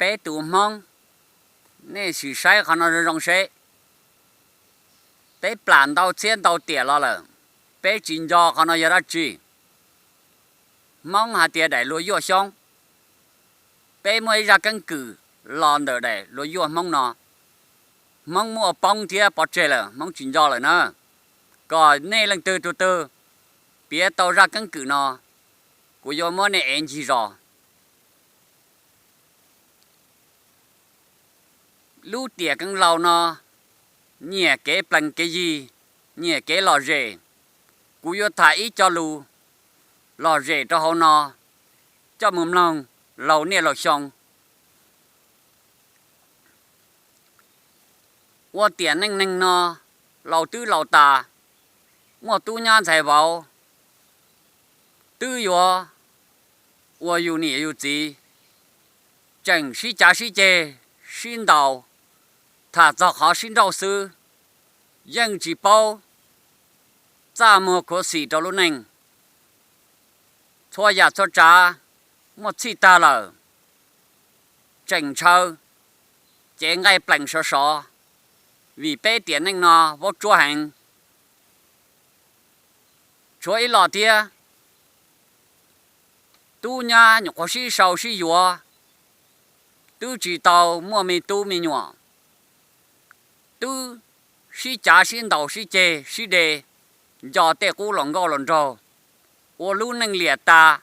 Peb tus Hmoob, nej sim saib qhov no zoo zoo seb. Peb plam ntau txhiab ntau tiam los lawm, peb tsis nco qhov no yog dab tsi. Hmoob hais tias daim luag yuaj xyoob, peb muaj ib zaj keeb kwm los ntawm daim luag yuaj Hmoob no. Hmoob muaj poob thiab pov tseg lawm, Hmoob tsis nco lawm na. Kom nej leej twg tus twg piav tau zaj keeb kwm no, kuv yuav muab nej ev ncig zos. Lub tiam keeb laus no, nyiam kev plees kev yig, nyiam kev lom zem. Kuv yuav tham ib co lus lom zem rau hauv no, coj mus mloog laus niaj laus xyoo. Ua tiam neej neeg no, laus twb laus tas, muaj tub nyab ntxhais vauv, twb yuav ua yus niam yus txiv, tseem sib cav sib ceg, sib ntaus, tham txog qhov sib nrauj xwb, yeej tsis paub txaj muag khuav xim rau lub neej. Txhua yam txhua tsav muaj txhij tag lawm, tseem ntshaw, cev nqaij plees sov sov, vim peb tiam neej no vaub tsuab heev. Tshuav ib los thiab, tub nyab nyuam qhuav sib sau sib yuav, twb tsis tau muaj me tub me nyuam, twb sib cav sib ntaus sib ceg sib de, nco tej qub hluas nkauj hluas nraug, ua lub neej liam tas,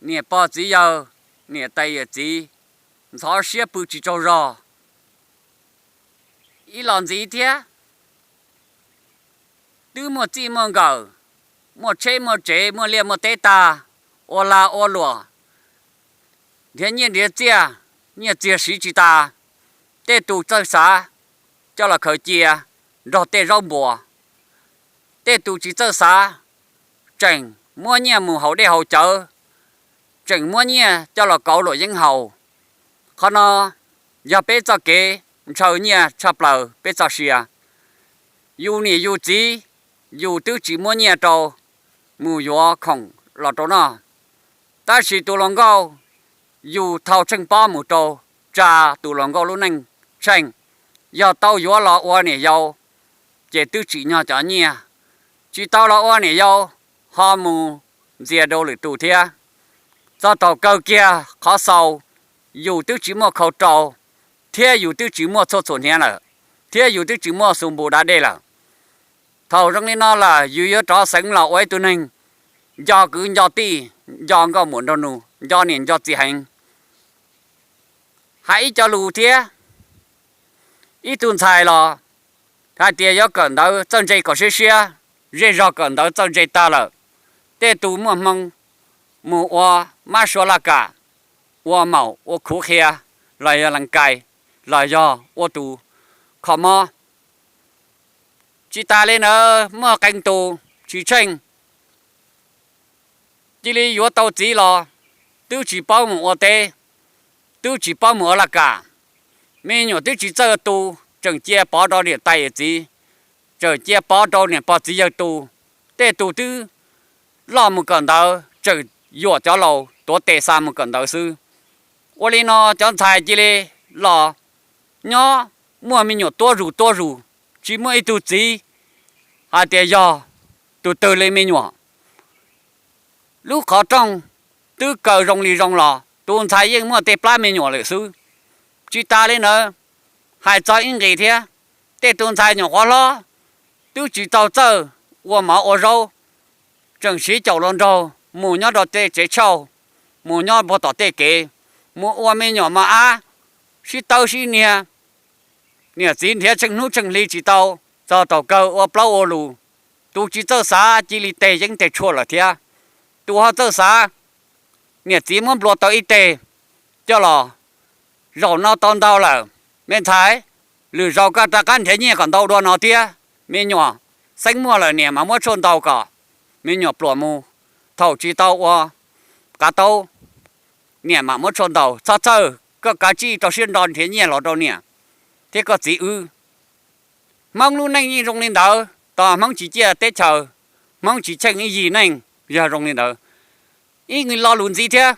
niam pog txiv yawg, niam tais yawm txiv ntxhov siab pw tsis tsaug zog. Ib los ntxiv thiab, twb muaj txij muaj nkawm, muaj tsheb muaj tsev, muaj liaj muaj teb tag, ua lag ua luam, nrhiav nyiaj nrhiav txiaj, nyiaj txiag siv tsis tas. Tej tus txawj xav coj los khaws cia nrog tej zaub npuas, tej tus tsis txawj xav, tseem muab nyiaj mus haus dej haus cawv, tseem muab nyiaj coj los kauv luam yeeb haus. Qhov no yog peb txoj kev ntshaw nyiaj tshaj plaws peb txoj sia. Yus niam yus txiv, yus twb tsis muab nyiaj rau mus yuav khoom los rau noj, tab sis tus hluas nkauj, yus thau tsheej pob mus rau, tsa tus hluas nkauj lub neej tsheej. Yog tau yuav los ua niam yau, ces twb tsim nyog cov nyiaj, tsis tau los ua niam yau, ho mus ntxias rau lwm tus thiab. Txog thaum kawg kiag qhov xaus, yus twb tsis muaj khau rau, thiab yus twb tsis muaj txhua txhua hniav lawm, thiab yus twb tsis muaj xu npu da dej lawm. Thaum zoo li no lawm, yus yuav rov xeev los ua ib tug neeg nco kwv nco tij, nco nkauj muam nraug nus, nco niam nco txiv heev. Hais ib co lus thiab, ib tug ntxhais los hais tias yuav kawm ntawv txawj ntse kom siab siab, zej zog kawm ntawv txawj ntse tag lawm, tej tus muaj hmoo mus ua mab sua laj kam, ua maum ua khuv qhia, los yog lees kais, los yog ua tus kho mob. Tsis tas li ntawd, muaj qee tus tsis tsheej, cia li yuav tau txiv los twb tsis paub mus ua teb, twb tsis paub mus ua laj kam. Me nyuam twb tsis txawj tu, tseem cia pov rau niam tais yawm txiv, tseem cia pov rau niam pog txiv yawg tu. Tej tus twb loj mus kawm ntawv, tseem yuam cov laus tuav tes xa mus kawm ntawv xwb. Ua li no cov ntxhais cia li los nyob muaj me nyuam tuab zus tuab zus, tsis muaj ib tug txiv hais tias yog tus twg li me nyuam. Lub qhov rooj twb kaw zoo li zoo los tus ntxhais yeej muaj tej plab me nyuam lawm xwb. Tsis tas li ntawd, hais txog ib nqis thiab, tej tus ntxhais nyuam qhuav hlob, twb tsis tau txawj ua mov ua zaub, tseem siv caum hluas nraug mus nyob rau tej tsev tshauj, mus nyob puag tom tej kev, mus ua me nyuam mos ab, sib tawb sib niag, niam txiv nrhiav tsheej hnub tsheej hli tsis tau, txog thaum kawg ua plaub ua lus. Tus tsis txawj xav cia li teg yeeb teg tshuaj lawm thiab. Tus ho txawj xav, niam txiv muab nplua tau ib teg coj los zaum no tau ntau lawm, me ntxhais, lwm zaus koj rov qab nrhiav nyiaj kom ntau dua no thiab. Me nyuam, xeeb muaj lawm niam mam muab tshuaj ntau kom me nyuam pluas mus. Thaum tsis tau ua qav taub, niam mam muab tshuaj ntau. Txhob txhawj, koj kav tsij rau siab nro nrhiav nyiaj los rau niam thiab koj txiv wb. Hmoob lub neej yeej zoo li ntawd, tos Hmoob tsis ciaj teb chaws, Hmoob tsis tsheej ib yig neej yog zoo li ntawd. Ib lo lus ntxiv thiab,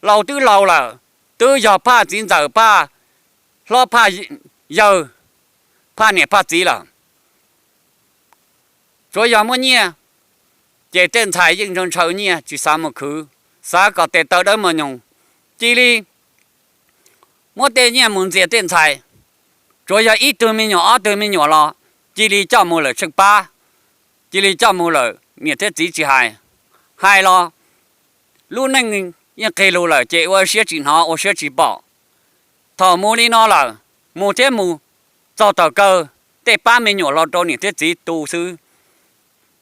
laus twb laus lawm, twb yog phaj txiv ntxawm, phaj hlob, phaj yawg, phaj niam phaj txiv lawm. Tsuav yog muaj nyiaj, ces tej ntxhais yeej ntshaw ntshaw nyiaj tsis xav mus khwv, xav kom tes taw dawb mos nyoos, cia li muab tej nyiaj mus ntxias tej ntxhais. Tsuav yog ib tug me nyuam ob tug me nyuam los cia li coj mus lawm tsheej pab, cia li coj mus lawm niam thiab txiv tsis hais. Hais los lub neej yeej qis lus lawm ces ua siab tsis hnov ua siab tsis pom. Thaum mus li no lawm, mus thiab mus, txog thaum kawg tej pab me nyuam los rau niam thiab txiv tu xwb.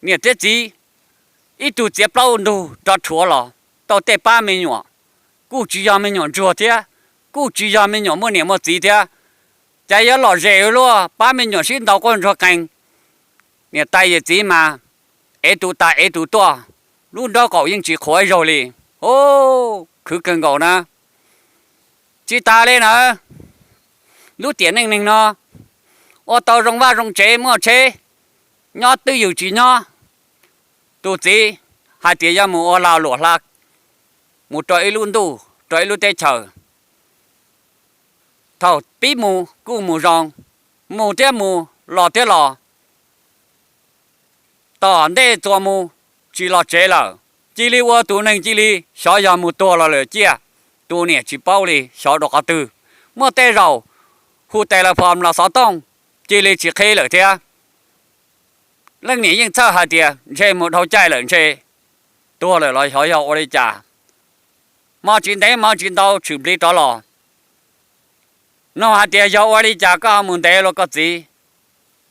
Niam thiab txiv ib tug txiav plaub ntug rov rhuav los tau tej pab me nyuam, kuj tsis yog me nyuam ntsuag thiab, kuj tsis yog me nyuam muaj niam muaj txiv thiab. Cas yuav lom zem ua luaj, pab me nyuam sib ntaus quaj ntsuag qees. Niam tais yawm txiv mas ev tus tas ev tus tuaj, lub nraub qaum yeej tsis qhuav ib zaug li. Ub, khwv kawg nkaus na. Tsis tas li na, lub tiam neej neeg no ua tau zoo vaj zoo tsev muaj tsheb, nyob twj ywm tsis nyob. Tus txiv hais tias yog mus ua lag luam hla, mus rau ib lub ntuj rau ib lub teb chaws. Thaum pib mus kuj mus zoo, mus thiab mus los thiab los, tom ntej txuas mus tsis los tsev lawm, cia li ua tus neeg cia li xyov yog mus tuag los lawm ciaj. Tus niam tsis paub li xyov rau qhov twg, muaj tej zaum hu tes los phom los xov tooj cia li tsis qhib lawm thiab. Leej niam yeej txhawj hais tias ntshe mus dhau caij lawm ntshe tuag lawm los xyov yog ua li cas. Hmo tsis ntev hmo tsis ntau tshwm plig rov los, nug hais tias yog ua li cas koj ho mus ntev los koj txiv?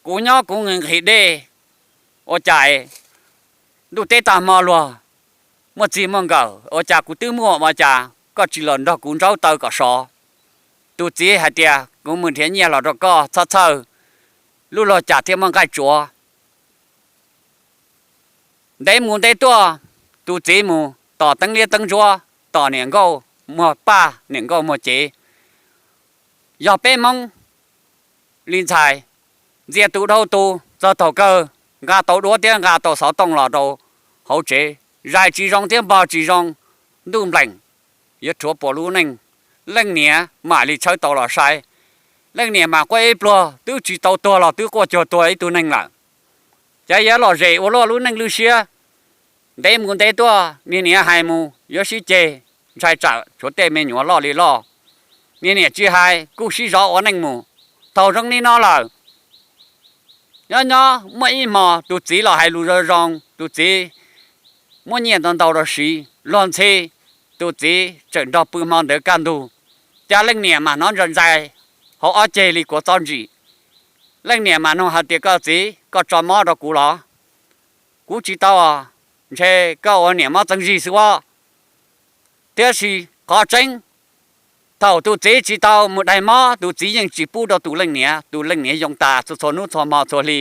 Kuv nyob kuv nqhis dej ua cas ntuj teb tag hmo luag muaj txij muaj nkawm, ua cas kuv twb muaj ua cas koj tsis los nrog kuv ntsaub taw kom sov? Tus txiv hais tias kuv mus nrhiav nyiaj los rau koj txhob txhawj, lub luag cas thiaj muaj nqaij tsuav. Ntev mus ntev tuaj, tus txiv mus tos teeb liab teeb ntsuab, tos niam nkauj muag paj niam nkauj muag cev. Yog peb Hmoob li ntxhais, ntxias tus dhau tus, txog thaum kawg nqa tau duab thiab nqa tau xov tooj los rau hauv tsev, zais tsis zoo thiab npog tsis zoo, ntuj npleem yuav rhuav puas lub neej. Leej niam mam li tshawb tau los saib, leej niam mas quaj ib pluag twb tsis tau tuag los twb quaj cuag tuag ib tug neeg lawm. Cas yuav lom zem ua luaj lub neej lub siab. Ntev mus ntev tuaj, niag niam hais mus yuav sib ceg, ntshai tsam tshuav tej me nyuam loj li loj. Niag niam tsis hais kuj sib zov ua neej mus. Thaum zoo li no lawm, nyob nyob muaj ib hmo tus txiv los hais lus zoo zoo, tus txiv muab nyiaj ntau ntau rau siv luag ntxhi, tus txiv tseem nrog pw hmo ntawd kaj ntug. Cas leej niam mas hnov ntsa ntxais hauv ob ceg li kuav txob ntsim. Leej niam mas nug hais tias koj txiv, koj tso mob rau kuv los? Kuv tsis tau, ntshe koj ua niam mob txeeb zig xwb os. Tiam sis qhov tseeb, thaum tus txiv tsis tau mus daig mob, tus txiv yeej tsis pub rau tus leej niam, tus leej niam yoo tas txhua txhua hnub txhua hmo txhua hli.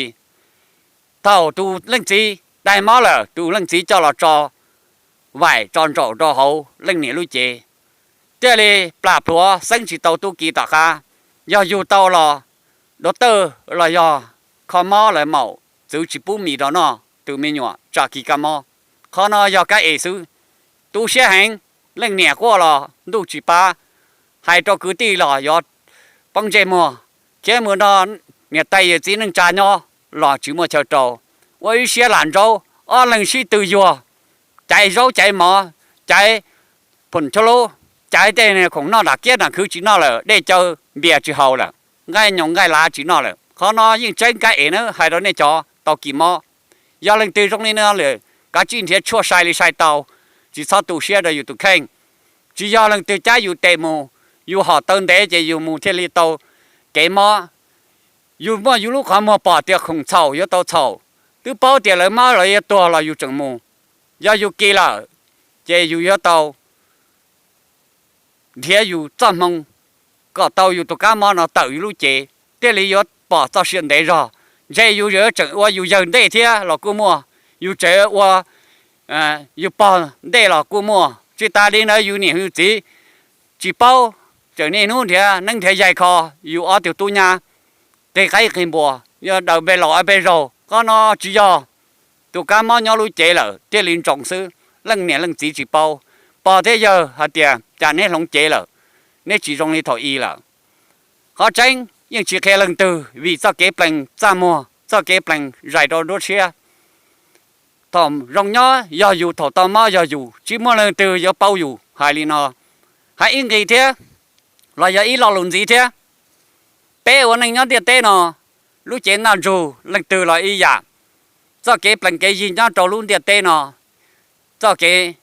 Thaum tus leej txiv daig mob lawm, tus leej txiv coj los tso vaim tso ntsaum rau hauv leej niam lub cev, thiaj li plam plhuav xeeb tsis tau tub ki tom qab. Yog yug tau los dua tawj los yog kho mob lawv maum txwv tsis pub mis rau noj, tus me nyuam tsam kis kab mob. Qhov no yog kab es xwb. Tu siab heev, leej niam quaj los ntuj tsis pab, hais rau kwv tij los yuav poob ntsej muag, khiav mus nrog niam tais yawm txiv neej tsa nyob los tsis muaj chaw rau. Ua ib siab lam ntsaub, ob leeg sib tw yuag, caiv zaub caiv mov, caiv phoom chab lub, caiv tej khoom noj nram kiab nram khwv tsis noj lawm, dej cawv npias tsis haus lawm, nqaij nyoos nqaij lav tsis noj lawm. Qhov no yeej tseeb kab es na, hais rau nej cov tau kis mob. Yog leej twg zoo li no lawm, kav tsij nrhiav tshuaj sai li sai tau, tsis txhob tu siab rau yus tus kheej. Tsis yog leej twg cab yus tes mus, yus hom taw ntev ces yus mus thiaj li tau kev mob. Yus muaj yus lub qhov muag pom tias khoom txhaum yuav tau txhaum, twb paub tias lawv mob los yuav tuag los yus tseem mus. Yog yus kis lawm, ces yus yuav tau nrhiav yus txoj hmoo kom tau yus tus kab mob no tawm yus lub cev, thiaj li yuav pom txoj sia ntev zog. Ntshe yus yuav tseem ua yus yawg ntej thiab los kuj muaj, yus tseem ua yus pog ntej los kuj muaj. Tsis tas li ntawd yus niam yus txiv tsis paub, tseem niaj hnub nrhiav neeb nrhiav yaig kho yus ob tug tub nyab, qig qaib qig npua, yog daws npe laus ob peb zaug. Qhov no tsis yog, tus kab mob nyob lub cev lawm thiaj li ntsoov xwb, leej niam leej txiv tsis paub. Pog thiab yawg hais tias cas neb hloov cev lawm, neb tsis zoo li thaum i lawm. Qhov tseeb yeej tsis qhia leej twg vim txoj kev plees txaj muag, txoj kev plees zais rau nruab tshiab. Thaum zoo nyob yog yus, thaum tau mob yog yus, tsis muaj leej twg yuav paub yus. Hais li no, hais ib nqi thiab, los yog ib lo lus ntxiv thiab, peb ua neej nyob ntiaj teb no, lub cev ntaj ntsug leej twg los ib yam. Txoj kev plees kev yig nyob rau lub ntiaj teb no, txoj kev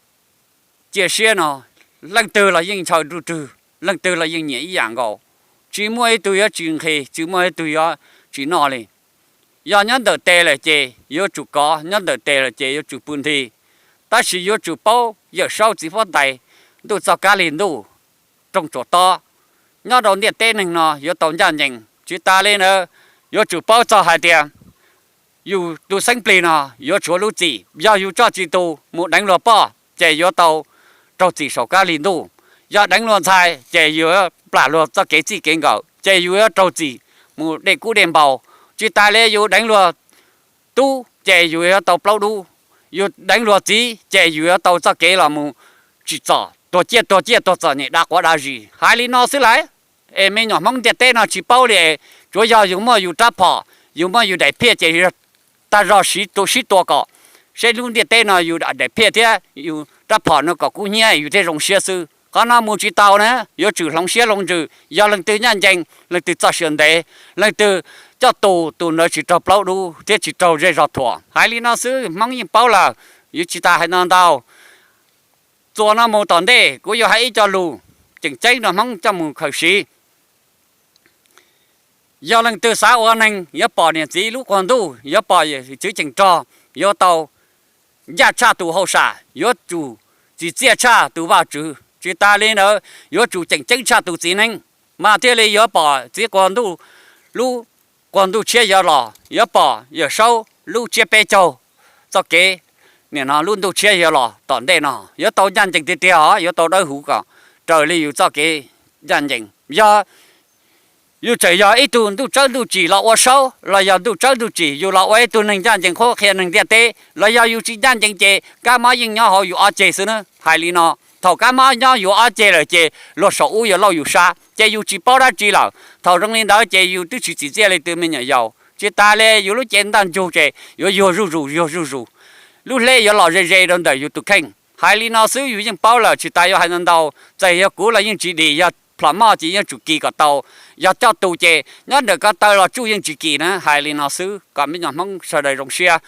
cia siab no, leej twg los yeej ntshaw nruj rwg, leej twg los yeej nyiam ib yam nkaus. Tsis muaj ib tug yuav tsis nqhis, tsis muaj ib tug yuav tsis noj li. Yog nyob ntawm tes lawm ces yuav tsum kov, nyob ntawm tes lawm ces yuav tsum pw nthi. Tab sis yuav tsum paub Yawm Saub txiv huab tais, ntuj txoj kab li ntuj, rooj tsuas tob, nyob rau ntiaj teb neeg no yuav tau ncaj ncees. Tsis tas li ntawd, yuav tsum paub txog hais tias yus tus xeeb plig no yuav tshuav lub txim. Yog yus tso tsis tus mus deev luag poj ces yuav tau raug txim saum kab li ntuj. Yog deev luag ntxhais ces yus yuav plam luag txoj kev txij kev nkawm, ces yus yuav raug txim mus dej kub dej npau. Tsis tas li yus deev luag tub ces yus yuav tau plaub dub. Yus deev luag txiv ces yus yuav tau txoj kev los mus tsim txom tuag ciaj tuag ciaj tuag txom nyem dav quav dav zis. Hais li no xwb lawm, es me nyuam Hmoob ntiaj teb no tsis paub li. Tsuav yog yus muaj yus rab phom, yus muaj yus daim phiaj ces tag zog sib tua kom, seb lub ntiaj teb no yus daim phiaj thiab yus rab phom no kom kub hnyiab yus thiaj zoo siab xwb. Qhov no mus tsis tau na, yuav tsum hloov siab hloov ntsws. Yog leej twg ncaj ncees, leej twg txoj sia ntev, leej twg coj tus, tus ntawd tsis raug plaub dub thiab tsis raug zej zog thuam. Hais li no xwb Hmoob yeej paub lawm, yuav tsis tas hais no ntau. Txuas no mus tom ntej kuv yuav hais ib co lus tseem ceeb rau Hmoob coj mus khaws siv. Yog leej twg xav ua neeg yuav pom niam txiv lub quas ntuj, yuav pom txwv ceem rog, yuav tau ncaj tshaj tus hauj sam, yuav tsum txim txiaj tshaj tus vaj tswv. Tsis tas li ntawd yuav tsum tseem ceeb tshaj tus txiv neeb, mas thiaj li yuav pom txiv quas ntuj, lub quas ntuj tshiab yuav los, yuav pom Yawm Saub lub tsiab peb caug txoj kev, nim no lub ntuj tshiab yuav los tom ntej no. Yuav tau ncaj ncees tiag tiag os, yuav tau dawb huv kom raws li yus txoj kev ncaj ncees. Yog yus tseem yog ib tug ntuj tsawb ntuj tsim los ua saub, los yog ntuj tsawb ntuj tsim yus los ua ib tug neeg ncaj ncees qhuab qhia neeg ntiaj teb, los yog yus tsis ncaj ncees ces kab mob yeej nyob hauv yus ob ceg xwb na. Hais li no, thaum kab mob nyob yus ob ceg lawm ces luag saum ub yuav lauj yus sab ces yus tsis paub dab tsi lawm. Thaum zoo li ntawd ces yus twb tsis txim txiaj li tus me nyuam yaus. Tsis tas li yus lub cev ntaj ntsug ces yuav yuag zuj zus yuag zuj zus, lub hleb yuav los ze ze rau ntawm yus tus kheej. Hais li no xwb yus yeej paub lawm, tsis tas yuav hais ntau ntau. Txawm yog kuv los yeej tsis dim, yog plhom moj ces yeej tsum kis kom tau. Yog coj tus ces nyob ntawm ko taw los tsuj yeej tsis kis na. Hais li no xwb kom me nyuam Hmoob sawv daws zoo siab.